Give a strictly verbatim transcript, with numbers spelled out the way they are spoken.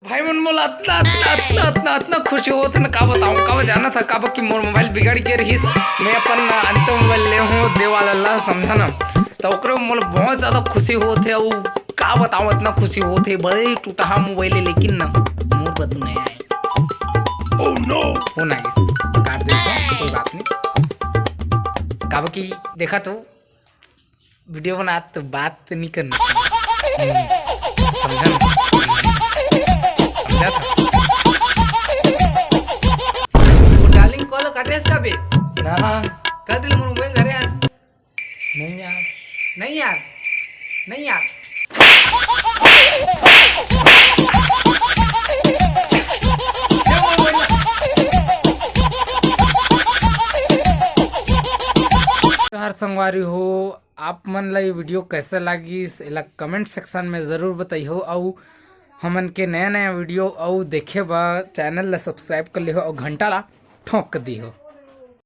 भाई मन, मोला अतना अतना अतना अतना अतना खुशी होत हे ना, का बताऊं, का जाना था, काबर कि मोर मोबाइल बिगड़ के रहिस। मैं अपन अंतिम मोबाइल ले हूँ देवाल ला, समझा ना। तो ओकरे मोला बहुत ज्यादा खुशी होत हे, अउ का बताऊं, अतना खुशी होत हे, बड़े टूटहा मोबाइल हे, लेकिन ना मोर बर तो नया हे। फोन आ गिस, काट देथों, कोई बात नहीं। काबर कि देखा तो वीडियो बना तो बात नहीं करना चाहिए। हम्म, समझा ना? समझा था? वो डार्लिंग कॉल काटे इसका बे। ना। कर दे मोर मोबाइल धरे आज। नहीं यार। नहीं यार। नहीं यार। हर संगवारी हो, आप मन ला ये वीडियो कैसे लागिस, एला कमेंट सेक्शन में जरूर बताइहो। अउ हमन के नया नया वीडियो अउ देखे बर चैनल ला सब्सक्राइब कर लिहो अउ घंटा ला ठोंक दिहो।